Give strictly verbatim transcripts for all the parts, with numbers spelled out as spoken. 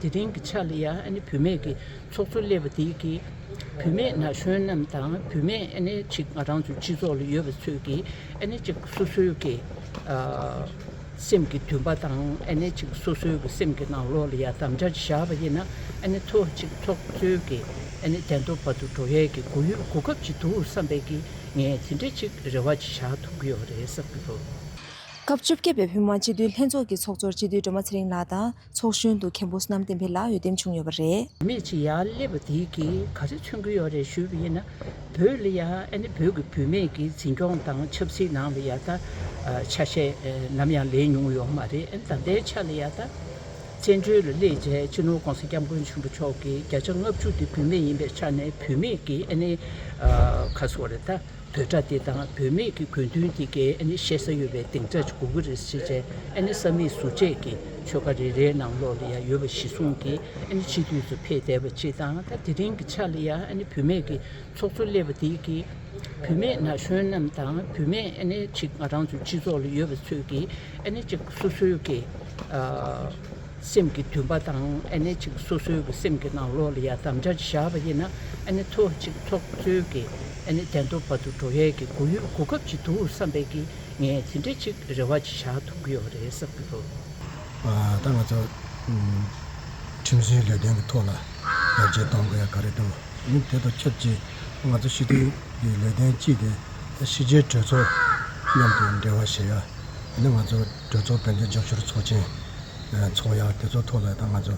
དེ་རིང་གི་ཆ་ལ་ཡ་ཨ་ནི་བུད་མེད་ཀྱི་ཚོགས་གཙོ་སླེབས་པ་དེ་གིས་བུད་མེད་ན་གཞོན་རྣམས་དང་བུད་མེད་ཨ་ནི་ཅིག་ང་རང་ཚོའི་སྤྱི་ཚོགས་ལ་ཡོད་པ་ཚོས་ཀྱིས་ཨ་ནི་ཅིག་སོ་སོའི་གི་ཨ་སེམས་ཀྱི་འདུན་པ་དང་ཨ་ནི་ཅིག་སོ་སོའི་གི་སེམས་ཀྱི་ནང་ལོགས་ལ་ཡ་དམ་བཅའ་ཅིག་བཞག་པ་ཡིན་ན་ཨ་ནི་ཐོག་ཅིག་ཚོགས་གཙོའི་གི་ཨ་ནི་གདན་ཐོབ་བར་དུ་འགྲོ་ཡས་ཀྱི་གོ་ཡུལ་གོ་སྐབས་ཅིག་འདུག་བསམ་པའི་གི་ངས་དེ་འདྲ་ཅིག་རེ་བ་ཅིག་བཞག་ཐུབ་ཀྱི་ཡོད་རེད་བསམ་གྱི་འདུག་སྐབས་བཅོ་བརྒྱད་པའི་བོད་མི་མང་སྤྱི་འཐུས་ལྷན་ཚོགས་ཀྱི་ཚོགས་གཙོར་སྤྱི་འཐུས་སྒྲོལ་མ་ཚེ་རིང་ལགས་དང་ཚོགས་གཞོན་དུ་མཁན་པོ་བསོད་ནམས་བསྟན་འཕེལ་ལགས་འོས་འདེམས་བྱུང་ཡོད་པ་རེད། མི་ཅིག་ཡར་སླེབས་པ་དེ་གིས་ག་རེ་མཚོན་གྱི་ཡོད་རེད་ཞུས་པ་ཡིན་ན། བོད་ལ་ཡ་ཨ་ནི་བོད་ཀྱི་བུད་མེད་ཀྱི་འཛིན་སྐྱོང་དང་ཆབ་སྲིད་ནང་ལ་ཡ་ད་ཨ་ཆ་ཤས་ཨ་ནམ་ཡང་ལེན་མྱོང་ཡོད་མ་རེད། ཨ་ནི་ད་ལྟའི་ཆ་ལ་ཡ་ད་བཙན་བྱོལ་ལ་སླེབས་རྗེས་སྤྱི་ནོར་༸གོང་ས་༸སྐྱབས་མགོན་ཆེན་པོ་མཆོག་གིས་བརྒྱ་ཆ་ལྔ་བཅུ་དེ་བུད་མེད་ཡིན་པའི་ཆ་ནས་བུད་མེད་ཀྱི་ཨ་ནི་ཨ་ག་རེ་ཟེར་དགོས་རེད་ད། བོད་སྒྲ་དེ་དང་བུད་མེད་ཀྱི་དགོས་འདུན་དེ་གའི་ཨ་ནི་བཤད་ས་ཡོད་པའི་སྡིངས་ཆ་ཅིག་དགོས་ཀྱི་རེད་ཟེར་བྱས་ཨ་ནི་ས་མིག་ཟུར་བཅད་ཀྱི་ཆོལ་ཁ་རེ་རེའི་ནང་ལོགས་ལ་ཡང་ཡོད་པ་གཞི་བཟུང་གིས་ཨ་ནི་སྤྱི་འཐུས་སུ་ཕེབས་བསྡད་པ་གཅིག་དང་། ད་དེ་རིང་གི་ཆ་ལ་ཡང་ཨ་ནི་བུད་མེད་ཀྱི་ཚོགས་གཙོ་སླེབས་པ་དེ་གིས་བུད་མེད་ན་གཞོན་རྣམས་དང་བུད་མེད་ཨ་ནི་ཅིག་ང་རང་ཚོའི་སྤྱི་ཚོགས་ལ་ཡོད་པ་ཚོས་ཀྱིས་ཨ་ནི་ཅིག་སོ་སོའི་གི་ཨ། སེམས་ཀྱི་འདུན་པ་དང་ཨ་ནི་ཅིག་སོ་སོའི་གི་སེམས་ཀྱི་ནང་ལོགས་ལ་ཡ་དམ་བཅའ་ཅིག་བཞག་པ་ཡིན་ན་ཨ་ནི་ཐོག་ཅིག་ཚོགས་གཙོའི་གི་ཨ་ནི་གདན་ཐོབ་བར་དུ་འགྲོ་ཡས་ཀྱི་གོ་ཡུལ་གོ་སྐབས་ཅིག་འདུག་བསམ་པའི་གི་ངས་དེ་འདྲ་ཅིག་རེ་བ་ཅིག་བཞག་ཐུབ་ཀྱི་ཡོད་རེད་བསམ་གྱི་འདུག་ཨ་ད་ང་ཚོ་ཨམ་ཁྲིམས་བཟོའི་ལས་དོན་གྱི་ཐོག་ལ་ཡར་རྒྱས་གཏོང་དགོས་ཡ་ག་རེ་འདུག་ཨ་ནི་དེ་དང་ཆབས་ཅིག་ང་ཚོ་སྤྱི་འཐུས་ཀྱི་ལས་དོན་གཅིག་དེ་ཕྱི་རྒྱལ་གྲོས་ཚོགས་མཉམ་དུ་འབྲེལ་བ་བྱེད་ཡ། ཨ་ནི་ང་ཚོ་གྲོས་ཚོགས་དཔལ་འབྱོར་རྒྱབ་སྐྱོར་ཚོགས་ཆེན་ཚོགས་ཡ་དེ་ཚོ་ཐོག་ལ་ད་ང་ཚོ་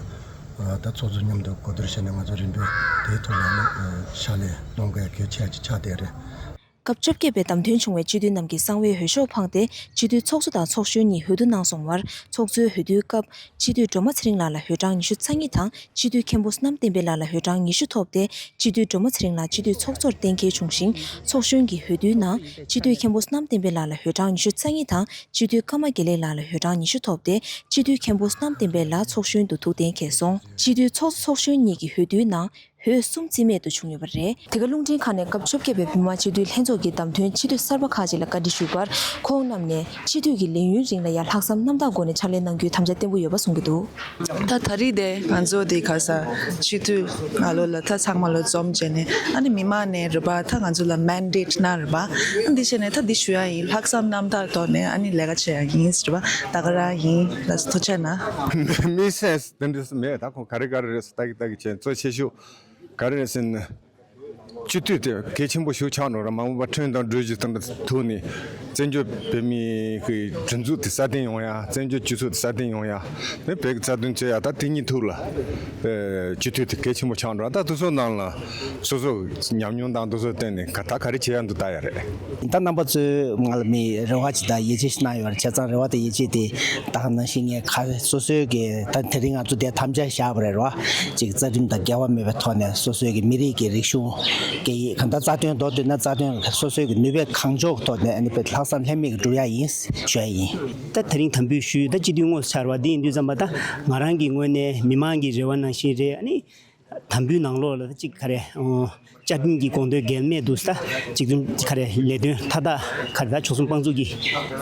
ད་ཚོགས་གཙོ་མཉམ་དུ་གོ་བསྡུར་བྱས་ནས་ང་ཚོ་རིམ་པས་དེའི་ཐོག་ལ་ནི་ཕྱག་ལས་གནང་དགོས་ཡ་གལ་ཆེ་ཆགས་བསྡད་རེད། སྐབས་བཅོ་བརྒྱད་པའི་བདམས་ཐོན་བྱུང་བའི་སྤྱི་འཐུས་རྣམས་ཀྱིས་གསང་བའི་འོས་ཤོག་འཕངས་ཏེ་སྤྱི་འཐུས་ཚོགས་གཙོ་དང་ཚོགས་གཞོན་གཉིས་འོས་བསྡུ་གནང་སོང་བར་ཚོགས་གཙོའི་འོས་བསྡུའི་སྐབས་སྤྱི་འཐུས་སྒྲོལ་མ་ཚེ་རིང་ལགས་ལ་འོས་གྲངས་ཉི་ཤུ་རྩ་གཉིས་དང་སྤྱི་འཐུས་མཁན་པོ་བསོད་ནམས་བསྟན་འཕེལ་ལགས་ལ་འོས་གྲངས་ཉི་ཤུ་ཐོབ་སྟེ་སྤྱི་འཐུས་སྒྲོལ་མ་ཚེ་རིང་ལགས་སྤྱི་འཐུས་ཚོགས་གཙོར་གཏན་འཁེལ་བྱུང་ཞིང་། ཚོགས་གཞོན་གྱི་འོས་བསྡུའི་ནང་སྤྱི་འཐུས་མཁན་པོ་བསོད་ནམས་བསྟན་འཕེལ་ལགས་ལ་འོས་གྲངས་ཉི་ཤུ་རྩ་གཉིས་དང་སྤྱི་འཐུས་ཀརྨ་དགེ་ལེགས་ལགས་ལ་འོས་གྲངས་ཉི་ཤུ་ཐོབ་སྟེ་སྤྱི་འཐུས་མཁན་པོ་བསོད་ནམས་བསྟན་འཕེལ་ལགས་ཚོགས་གཞོན་དུ་ཐུགས་གཏན་འཁེལ་སོང་། སྤྱི་འཐུས་ཚོགས་གཙོ་ཚོགས་གཞོན་གཉིས་ཀྱི་འོས་བསྡུའི་ནང་འོས་གསུམ་རྩིས་མེད་དུ་བྱུང་ཡོད་པ་རེད། དེ་ག་རླུང་འཕྲིན་ཁང་ནས་སྐབས་བཅོ་བརྒྱད་པའི་བོད་མི་མང་སྤྱི་འཐུས་ལྷན་ཚོགས་ཀྱི་བདམས་ཐོན་སྤྱི་འཐུས་གསར་པ་ཁག་ཅིག་ལ་བཀའ་འདྲི་ཞུས་པར་ཁོང་རྣམས་ནས་སྤྱི་འཐུས་ཀྱི་ལས་ཡུན་རིང་ལ་ཡང་ལྷག་བསམ་རྣམ་དག་སྒོ་ནས་ཕྱག་ལས་གནང་རྒྱུའི་དམ་བཅའ་བརྟན་པོ་ཡོད་པ་གསུང་གི་འདུག་ད་ད་རེས་དེ་ང་ཚོ་དེ་ག་ས་སྤྱི་འཐུས་ང་ལོ་ལ་ད་ཚང་མ་ལོ་འཛོམས་བྱས་ནས་ཨ་ནི་མི་མང་ནས་རེད་པ། ད་ང་ཚོ་ལ་མན་ཌེཊ་གནང་རེད་པ། ཨ་འདི་བྱས་ནས་ད་འདི་ཞུ་ཡ་ཡིན། ལྷག་བསམ་རྣམ་དག་ཐོག་ནས་ཨ་ནི་ལས་ཀ་བྱེད་ཡ་ཡིན་རེད་པ། ད་ག་རང་ཡིན་ལ་ཐུགས་རྗེ་གནང་། མི་སེམས་དེ་འདྲ་མེད། ད་ཁོང་ག་རེ་ག་རེ་རེད་ཟེར་ལྟ་གི་ལྟ་གི་བྱས་གཙོ་ཆེ་ཤོས་ག་རེ་རེད་ཟེར་ན། སྤྱི་འཐུས་དེ་གལ་ཆེན་པོ་ཞིག་ཆགས་འགྲོ་ར། མ་འོངས་པ་ཁྲིམས་དང་སྒྲིག་གཞི་དང་ཐུག་ནས་བཙན་བྱོལ་བོད་མིའི་གི་སྒྲིག་འཛུགས་དེ་སྲ་བརྟན་ཡོང་ཡ། བཙན་བྱོལ་སྤྱི་ཚོགས་དེ་སྲ་བརྟན་ཡོང་ཡ། ནི་བོད་ཀྱི་རྩ་དོན་རྩོད་ཡ་ད་དེ་གཉིས་ཐུག་ལ་ཨེ་སྤྱི་འཐུས་དེ་གལ་ཆེན་པོ་ཆགས་འགྲོ་ར། ད་དེ་ཚོ་ནང་ལ་སོ་སོ་ཉམས་མྱོང་དང་དེ་ཚོ་བརྟེན་ནས་ག་ད་ག་རེ་བྱེད་ཡ་འདུག་ལྟ་ཡ་རེད། ད་རྣམ་པ་ཚོས་ང་ལ་མི་རེ་བ་ཅིག་དང་ཡིད་ཆེས་ཤིག་གནང་ཡོད་རེད། བྱས་ཙང་རེ་བ་དང་ཡིད་ཆེས་དེ་ད་ག་ནང་བཞིན་ངས་ག་སོ་སོའི་གི་ད་དེ་རིང་ང་ཚོ་དེ་དམ་བཅའ་བཞག་པ་རེད་ར། ཅིག་རྩ་ཁྲིམས་དང་འགལ་བ་མེད་པའི་ཐོག་ནས་སོ་སོའི་གི་མི་རིགས་ཀྱི་རིག་གཞུང་སྐད་ཡིག་གང་ལྟར་རྩ་དོན་མདོར་བསྡུས་ན་རྩ་དོན་སོ་སོའི་གི་ནུས་པའི་གང་ལྕོགས་ཐོག་ནས་ཨ་ནི་དཔེ་ལྷག་བསམ་ལྷད་མེད་ཀྱི་སྒྲུབ་ཡ་ཡིན་ཞུ་ཡ་ཡིན། ད་དེ་རིང་དམ་འབུལ་ཞུས། ད་སྤྱི་འཐུས་དངོས་སུ་ཆགས་པ་འདི་ཡིན་དུས་ཙམ་པ་ད་ང་རང་གི་ངོས་ནས་མི་མང་གི་རེ་བ་ནང་བཞིན་རེད། ཨ་ནི་དམ་འབུལ་ནང་ལོགས་ལ་ད་ཅིག་ག་རེ་ཨོ་བཅའ་ཁྲིམས་ཀྱི་དགོངས་དོན་འགལ་མེད་འདུག་ས། ད་ཅིག་ཙམ་ག་རེ་ལས་དོན་མཐའ་དག་ག་རེ་ད་ཆོལ་གསུམ་དཔང་བཙུགས་ཀྱིས་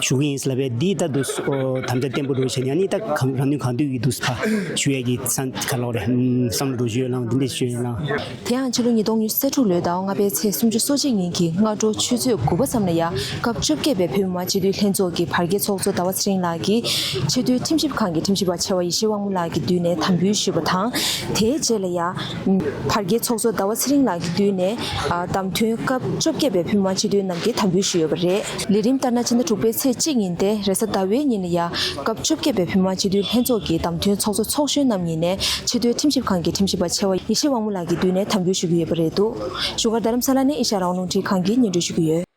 ཞུ་གི་ཡིན་ཟེར་ལབ་པས། འདི་ད་འདུག་ཨོ་དམ་བཅའ་བརྟན་པོ་འགྲོ་བྱས་ནས་ཨ་ནི་ད་གང་རང་ནུས་གང་འདུས་ཀྱིས་འདུག་ཕ་ཞུ་ཡས་ཀྱི་ས་ག་ལོག་རེད། བསམ་བློ་འགྲོ་ཞུ་ཡོད་ལང་འདི་འདྲས་ཞུ་ཡོད་ལང་། དེ་ཡང་ཕྱི་ལོ་ཉིས་སྟོང་ཉི་ཤུ་རྩ་དྲུག་ལོའི་ཟླ་བ་ལྔ་པའི་ཚེས་སུམ་ཅུ་སོ་གཅིག་ཉིན་གྱི་སྔ་དྲོ་ཆུ་ཚོད་དགུ་པ་ཙམ་ལ་ཡ་སྐབས་བཅོ་བརྒྱད་པའི་བོད་མི་མང་སྤྱི་འཐུས་ལྷན་ཚོགས་ཀྱི་བར་བརྒལ་ཚོགས་གཙོ་ཟླ་བ་ཚེ་རིང་ལགས་ཀྱིས་ཆེས་མཐོའི་ཁྲིམས་ཞིབ་ཁང་གི་ཁྲིམས་ཞིབ་པ་ཆེ་བ་ཡེ་ཤེས་དབང་མོ་ལགས་ཀྱི་མདུན་ནས་དམ་འབུལ་ཞུས་པ་དང་། དེའི་རྗེས་ལ་ཡ། བར་བརྒལ་ཚོགས་གཙོ་ཟླ་བ་ཚེ་རིང་ལགས་ཀྱི་མདུན་ནས་ཨ་བདམས་ཐོན་སྐབས་བཅོ་བརྒྱད་པའི་བོད་མི་མང་སྤྱི་འཐུས་རྣམས་ཀྱིས་དམ་འབུལ་ཞུས་ཡོད་པ་རེད། ལས་རིམ་ལྟར་ན་ཕྱི་ཟླ་དྲུག་པའི་ཚེས་གཅིག་ཉིན་ཏེ་རེས་གཟའ་ཟླ་བའི་ཉིན་ལ་ཡ་སྐབས་བཅོ་བརྒྱད་པའི་བོད་མི་མང་སྤྱི་འཐུས་ལྷན་ཚོགས་ཀྱི་བདམས་ཐོན་ཚོགས་གཙོ་ཚོགས་གཞོན་རྣམས་ཉིད་ནས་ཆེས་མཐོའི་ཁྲིམས་ཞིབ་ཁང་གི་ཁྲིམས་ཞིབ་པ་ཆེ་བ་ཡེ་ཤེས་དབང་མོ་ལགས་ཀྱི་མདུན་ནས་དམ་འབུལ་ཞུ་གི་ཡོད་པ་རེད་འདུག་བཞུགས་སྒར་རྡ་རམ་ས་ལ་ནས་ཨེ་ཤ་ཡ་རང་དབང་རླུང་འཕྲིན་ཁང་གིས་སྙན་སྒྲོན་ཞུ་གི་ཡོད།